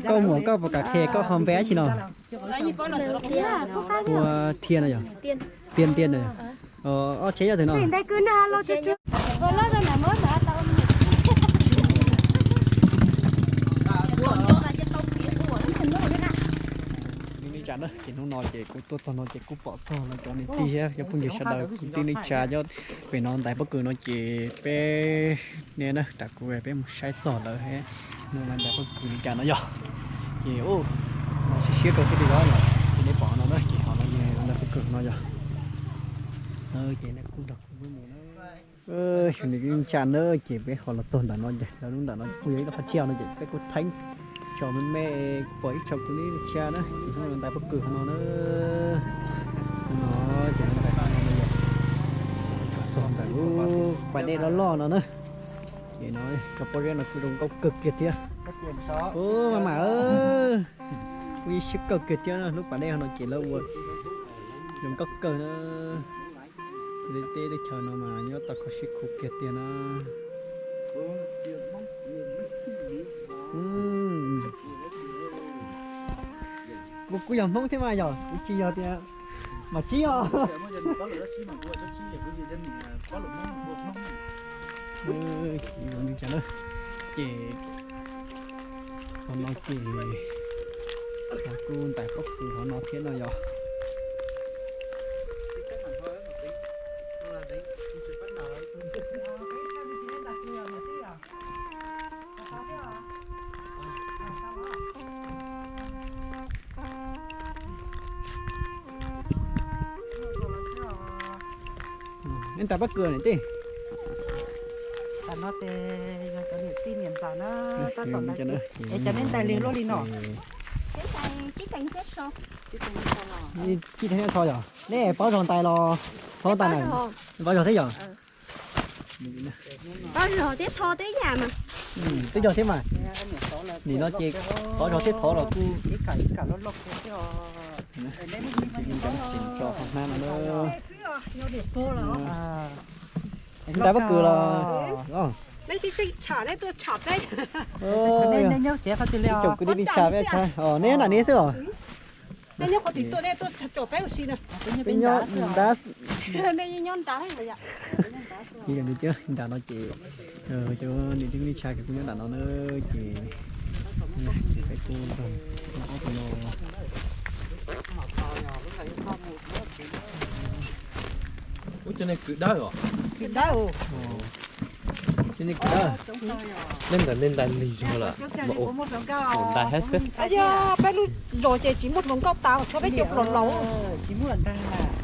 Koj muam koj puas kam qhia koj ho npe dab tsi no? Ua Thia no yog? Tian Tian no. Ob tsheb yog twg no? Li li cas na ces hnub no ces kuv tuaj txog no ces kuv pom txog no cov niam tij thiab cov phooj ywg sawv daws kwv tij neej tsa nyob pem no ntais pob kws no ces peb ne na, tam kuv peb mus saib txog lawm no ntais pob kws li cas no yog. Ces siab siab rau thiab li os, ces nej pom no na ces ho no ntais pob kws no yog. Ces nej kuj nrog kuv mus na. Xyov li ntsa na ces peb ho los txog ntawm no ces lawv lub ntawm no kuj yog ib lub qhov tsiaj no ces peb kuj theeb tso me me, pom ib tsoom kwv tij neej tsa na ces hnub no ntais pob kws no na. No ces txog ntawm lub pas dej loj loj no na. Ces no cov pob zeb no kuj zoo nkauj kawg kiag thiab. Ub, maj mam, kuj ib siab kawg kiag thiab, lub pas dej no ces lawv ua zoo nkauj kawg na. Teb teb chaws no mas nyob tau kho siab khuv kiag tiag na. Kuv kuj yog Hmoob thiab mas yog kuv tsis yog tias mas tsis yog. Ces qhov no ces kuj ntais pob kws qhov no thiab no yog. Nej ntais pob kws niam tij? Tam no ces yog cov niam tij niam ntxawm na, tab tom ntais, es cov nej ntais li luaj li no. Cib theej txho yog nej paub zog ntais los thov ntais na, paub zog thiab yog. Paub zog thiab thov twb yam mas. Twb yog thiab mas. Nim no ces paub zog thiab thov los kuj tso hauv hnab no na. Ntais pob kws los. Nej tsis tsham, nej tuaj tsham peb. Kwv tij neej tsa peb, nej nram nej xwb os. Nej nyob qhov twg tuaj, nej tuaj tsom peb ua si na. Peb nyob nrad. Nej nyob nrad. Nram no ces cov niam tij neej tsa kuj nyob nram no na, ces peb kuj nrog ob tug no. Ub, cov niag kwv dawb os. Kwv dawb. Cov niag kwv dawb. Nej ntais, nej ntais lig zog lawm mas ua ntais hab xwb. Yog peb lub zos ces tsis muaj hluas nkauj tas, tshuav peb cov hluas laus.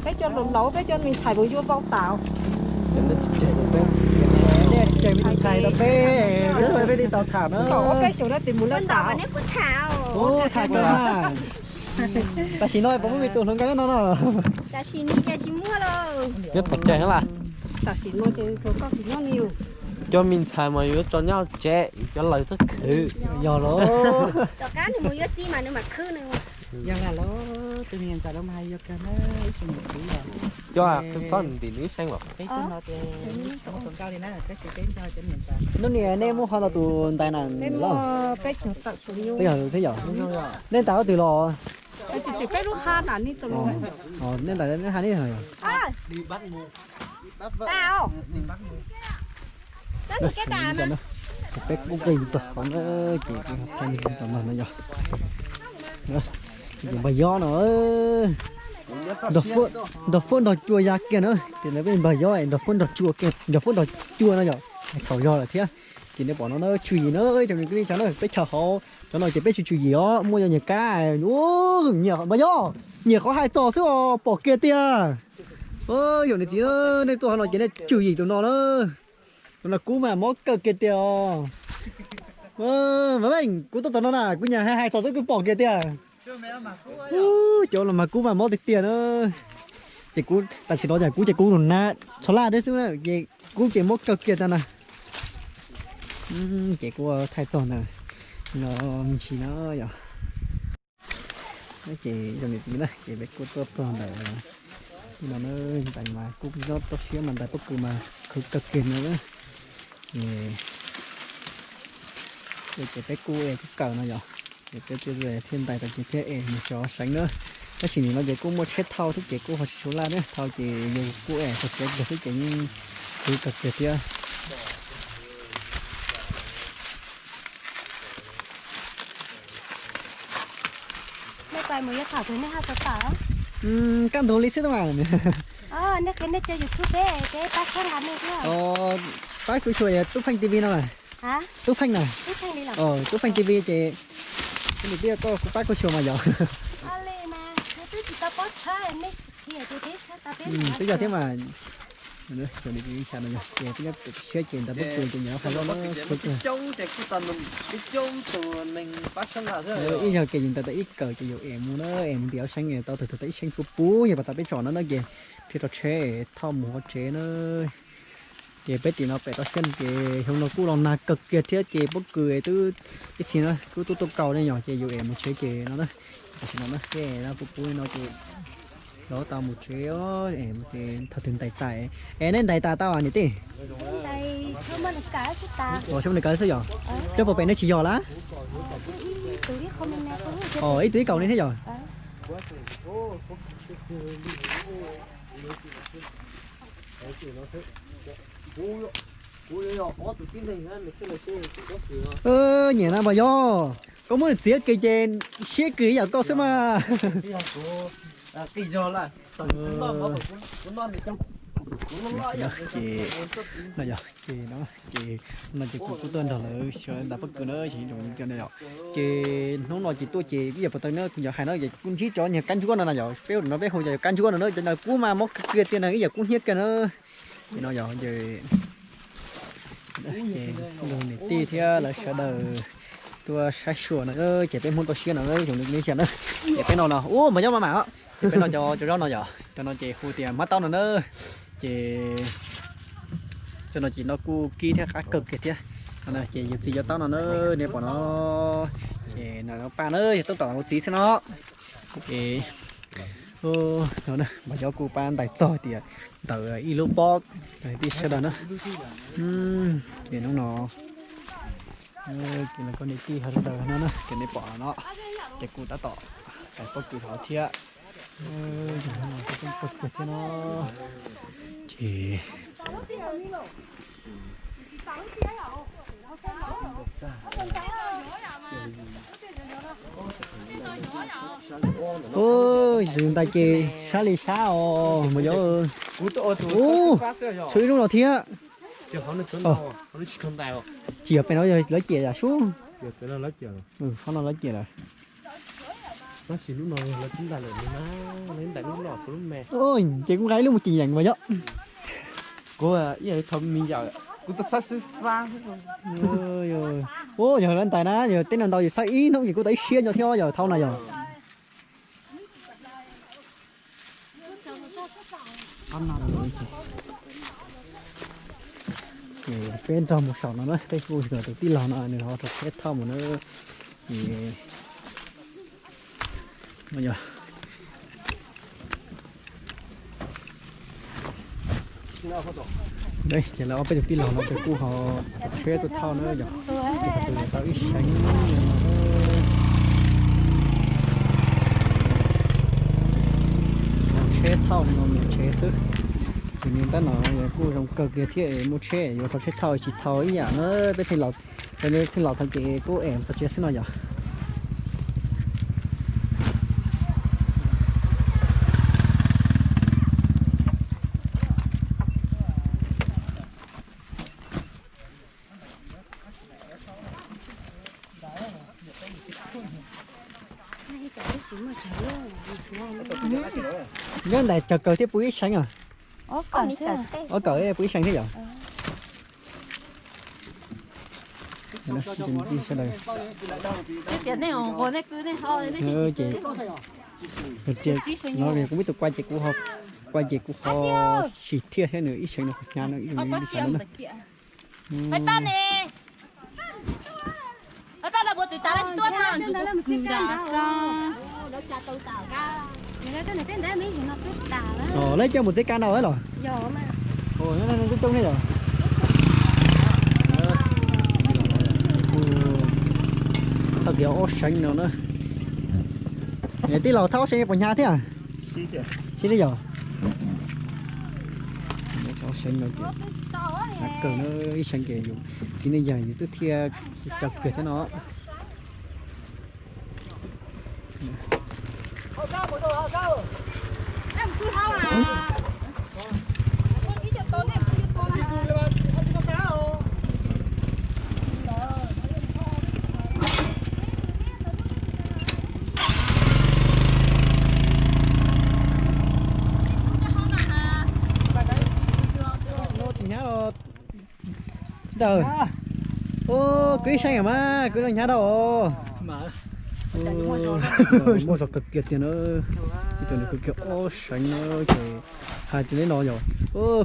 Peb cov hluas laus, peb cov me ntxhais mus yuav vauv tas. Peb tsis tseg me ntxhais rau peb, peb twb tau tham na. Peb xyaum no tes mus lawm tas. Ub, tham kawg na. Tam sim no puas muaj me tus hluas nkauj no no? Tam sim no ces tsis muaj lawm. Nyob tom ceg las. Tam sim no ces koj tsis nyob li. Cov me ntxhais mas yuav tso nyob tsev, cov laus txhob khwv. Yog los. Tom qab nws mus yuav txiv mas nws mam khwv nws. Yog las los, tus niam ntxawm los mas yog kawg na, ib tsoom niam txiv os. Cov khwv txhob ntim nws ib seeb los. Peb tuaj no ces muaj hluas nkauj li na, tab sis peb nco cov niam ntxawm. Hnub no nej muaj ho ntau tus ntais na los? Peb yog thiab yog. Nej ntais ob tug los? Tsis tsis peb lub hab na, nej tus los. Nej ntais nej hab nej yog. Peb kuj nqis ntxog qhov na, ces peb thaij me ntsis tom no no yog. Ces npawg Yob no, nrog fuab nrog cua ya kiag na, ces lawv peb npawg Yob nrog fuab nrog cua kiag, nrog fuab nrog cua no yog, txhaum zog lawm thiab. Ces nej pom no na, tswv yim na, cov kwv tij neej tsa na, peb chaw hauv cov no ces peb tswv tswv yim os, muaj yog nyiam kab, nyiam npawg Yob, nyiam qhov hais txog xwb os, pom kiag tiag. Yog niam txiv na, nej tuaj qhov no ces nej tswv yim tus no na. Tus no kub mas mob kawg kiag tiag os. Mas kuv tuaj tom no na, kuv nyiam hais hais txog xwb kuv pom kiag tiag. Cov los mas kub mas mob tiag tiag na. Ces kuv tam sim no ces kuv ces kuv na, txhua laj deb xwb na, ces kub ces mob kawg kiag tiag na. Ces kuv thaij txog ntawm no me ntsis na yog. Ces yog niam txiv na, ces peb kuj tuaj txog ntawm no na, ntais mas kuj nyob toj siab mas ntais pob kws mas khwv kawg kiag no. Ces peb kuj kuj kawm no yog. Ces peb thiaj ntais tau ces thiaj es mus tsev seev na. Tab sis nim no ces kuj muaj tsheb thauj thiab ces kuj ho tsis tshua laj na, thauj ces yus kuj es txog tsev kiag xwb ces yeej khwv kawg kiag thiab. Kaj ntug li xwb mas. Pab kuv xyuas yog Tub Pheej T V no mas. Tub Pheej na. Tub Pheej T V ces niam tij koj kuj pab kuv xyuas mas yog. Twb yog thiab mas. Ces peb nyob pem siab ces ntais pob kws ces nyob qhov loj loj kawg. Ib zaug ces ntais tau ib kawm ces yus es mus na, es mus ntiav seev tau tug tau ib seev puv puv yog pas tas peb tsom no na ces thiaj rau tsheb thauj mus hauv tsev na. Ces peb tim no pem toj siab ces xyoo no kuj los nag kawg kiag thiab ces pob kws twb ib txhis no kuj tuaj tuaj kaus ne yog ces yus es mus tsev ces no na. Tam sim no na peb puv puv li no ces los tau mus tsev os, es thaum twg ntais tas. Es neb ntais tas tau niam tij? Os, xyoo no kaw xwb yog? Coj puas pem neb tsis yog lawm? Os, ib tug ib kaus ne thiab yog? Nyiam na mas yog koj muab nws txiav kiag ces siab kiag ib yam koj xwb mas. Ces no ces no ces kuv kuj tuaj nrog lawv xyuas ntais pob kws na, ces hnub no ces tuaj ces ib yam puas tau na, kuv cov hais no ces kuj ntsib cov niag kab ntsuab no na yog, peb no peb hu cov kab ntsuab no na, cov no kub mas mob kiag tiag na, ib yam kub hnyiab kiag na. Ces no yog ces niam tij thiab lawv sawv daws tuaj saib xyuas no, ces peb Hmoob toj siab no, xyoo no xya na, ces peb no no ub mas nyob maj mam os, ces peb no cov cov zaub no yog cov no ces hu tias hmab taub no na, ces cov no ces no kuj kib thiab qab kawg kiag thiab. No ces yus txiv cov taub no na, nej pom no, ces no paj na yog tub tom kuv txiv xwb no. Ces no mas yog kuv pab ntais txog tias ntawm ib lub pob, tij sawv daws na. Ces hnub no ces koj niam tij ho sawv daws no na, ces nej pom no, ces kuv tab tom ntais pob kws hauv thiab. Pob kws thiab no, ces ntais ces sab li sab os mas yog. Ub, tshuav ib lub no thiab. Tsis yog pem no yog lawv ciam yam sub. Qhov no lawv ciam lawm. Ces kuv nqa ib lub mus cim yeem mas yog. Ub, yog lawv ntais na, yog teb no ntau yog xawb ib hnub ces kuj tau ib siab nyob thiab yog thaum no yog. Ces peb nrog mus saum no na, peb hu tus tij laug no nws ho rau tsheb thauj mus na. Ces no yog ces lawv ob peb tus tij laug no ces kuj ho rau tsheb tuaj thauj na yog, ces thaum twg tau ib seev no, rau tsheb thauj no mus tsev xwb. Ces niag ntab no kuj zoo kawg kiag thiab, muaj tsheb yuav rau tsheb thauj tsis thauj ib yam na. Peb txheej laus, peb txheej laus thaum ces kuj es txog tsev xwb no yog. Nyob ntais cog kawg thiab puv ib seev os. Ob kawm puv ib seev thiab yom. Sawv daws ces no kuv muab tus kuaj ces kuv ho, kuaj ces kuv ho sim thiaj thiab nws ib seev no kuv hnyav no ib li sawv no na. Lawv coj mus txib kab ntau los? Coob coob thiab yom. Tau Ob seev no na. Tij laug, thaj ob seev puas hnyav thiab? Thiab yog ob seev no ces hnyav kawg na, ib seev ces yus txiv neej yawg yus twb thiaj tsaus kiag thiab no. Tsis hnyav los ntawd. Kwv ib seev mas kwv los hnyav dhau. Muaj zog kawg kiag tiag na. Ib tug nws kwv kiag ob seev na ces hais tias neb no yog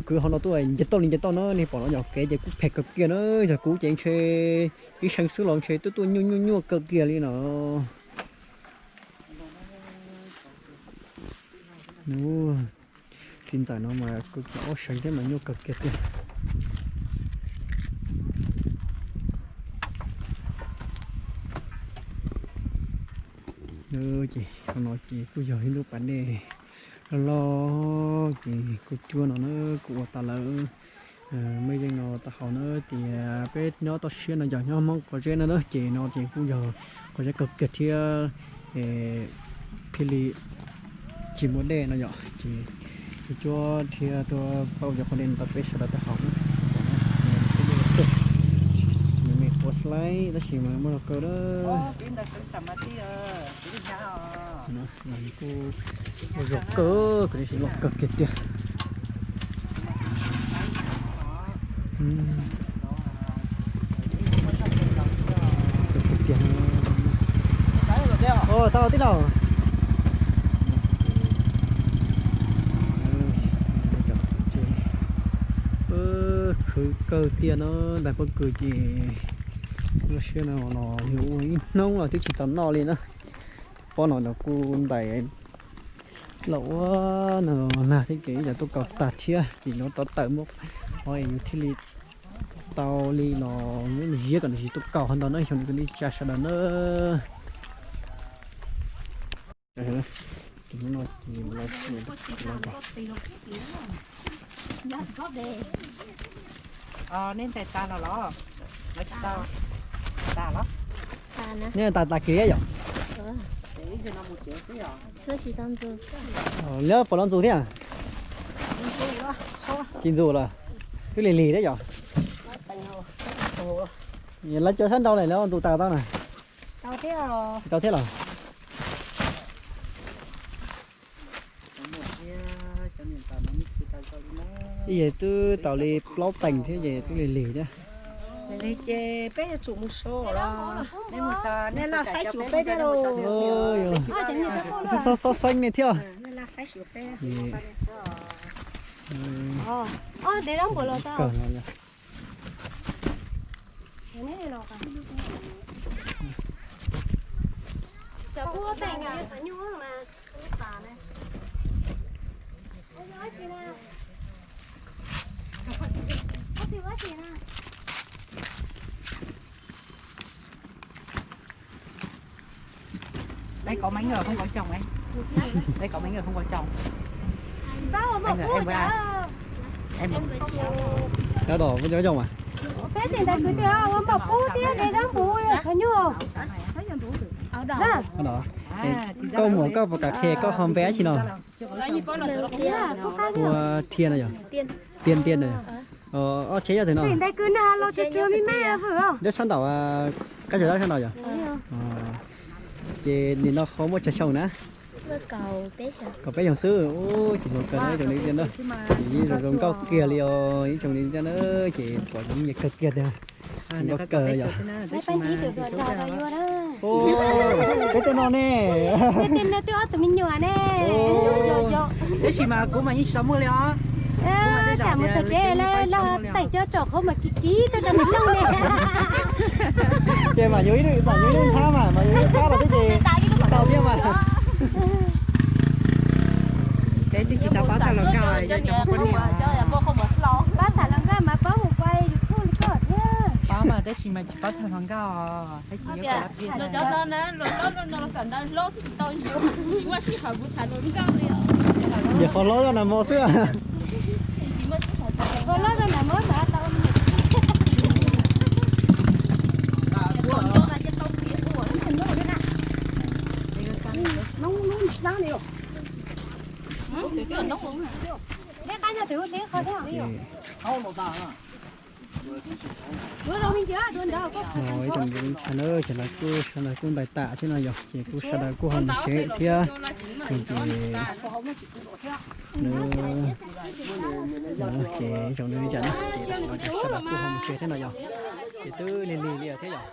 kwv hauv no tuaj nce toj li nce toj na, nej pom no yog kev ces kuj phem kawg kiag na. Yog kuv ces ntshe ib seev xwb los ntshe twb tuaj nyuaj nyuaj nyuaj kawg kiag li no. Txiv ntxawm no mas kwv kiag ob seev thiab mas nyuaj kawg kiag tiag. Ces no ces kuj yog ib lub pas dej loj loj ces kuj cuab no na, kuj ua tas lawm. Muaj yeej no tau hauv na, tias peb nyob toj siab no yog nyob Hmoob quav zeb no na, ces no ces kuj yog quav zeb kawg kiag thiab, thiaj li tsis muaj dej no yom. Ces kuj cuab thiab tuaj pauj cov quav dej no rau peb sawv daws tau hauv. Me me quav xlaib tab sis mas muaj zog kawg na. Kuj zog kawg, kuv sim loj kawg kiag tiag. Tiag. Tau tij laug. Khwv kawg tiag no, ntais pob kws ces lub siab no los yog ua ib hnub los twb tsis tau noj li na. Pob no los kuj ntais los ua no nag thiab ces ib yam tuaj kaus tag thiab ces no rov tawm muab qhov es yus thiaj li tau li los muab ziab kom nws tsis tuaj kaus ho ntau na, xyoo no kwv tij tsa sawv daws na. Nej tas tas kis yom? Lawv puas los ntxus thiab? Tsis ntxus los? Twb lig lig thiab yom? Lawv cov sab nraud lawv los ntxus tas tau na? Tsis tau thiab los? Ib yam twb tau li plaub teev thiab ces twb lig lig thiab. Ces peb yuav tsum mus so los, nej los saib xyuas peb thiab lauj. Xob xeeb nej thiab. Dev zaub npuas los tau. Đây có mấy người không có chồng em? Đây có mấy người không có chồng? Em là em với ai? Em với chị. Cá đỏ với nhớ chồng à? Tết thì là cứ thế, ông bảo cũ tiếp đây đó, bố là có nhu. Cá đỏ. Koj muam koj puas kam qhia koj ho npe dab tsi no? Ua Thiaj no yog? Tiaj, Tiaj no yog? Ob tsheb yog tug no? Nyob sab nraud, kab tsag dab sab nraud yog? Ces nim no ho muaj tsawg xyoo na? Kaum peb xyoos xwb. Tsis hluas kawg na, ib tsoom niam txiv na. Ces zoo nkauj kiag li os ib tsoom niam txiv na, ces pom zoo nyiam kawg kiag tiag. Zoo nkauj kawg yom. Peb tej no ne. Tab sis mas kuv mas yeej tsis tau muaj li os. Tsam mus tom tsev lawm los teem cov tsom qhov mas kiv kiv tuaj rau nws looj ne. Ces mam yuav ib, mam yuav ib lub ntxhab mas, mam yuav ib lub ntxhab los thiab ces tau thiab mas. Pab tham hluas nkauj mas pab mus pab YouTube li koj thiab. Pab mas Tab sis mas tsis paub tham hluas nkauj, tab sis yuav kom lawv qhia. Cov hlob na, hluas nkauj no los kam ntawd hlob xwb tsis tau yuav, tsis muaj sij hawm mus tham hluas nkauj li. Ces qhov hlob yog nas mos xwb. Qhov hlob yog nas mos mas tau. Ces ib tsoom niam txiv na, ces lawv kuj sawv daws kuj npais tas thiab no yog, ces kuj sawv daws kuj ho mus tsev thiab. Ces lawv, ces ib tsoom niam txiv na, ces tam sim no ces sawv daws kuj ho mus tsev thiab no yog, ces twb lig lig li thiab yog.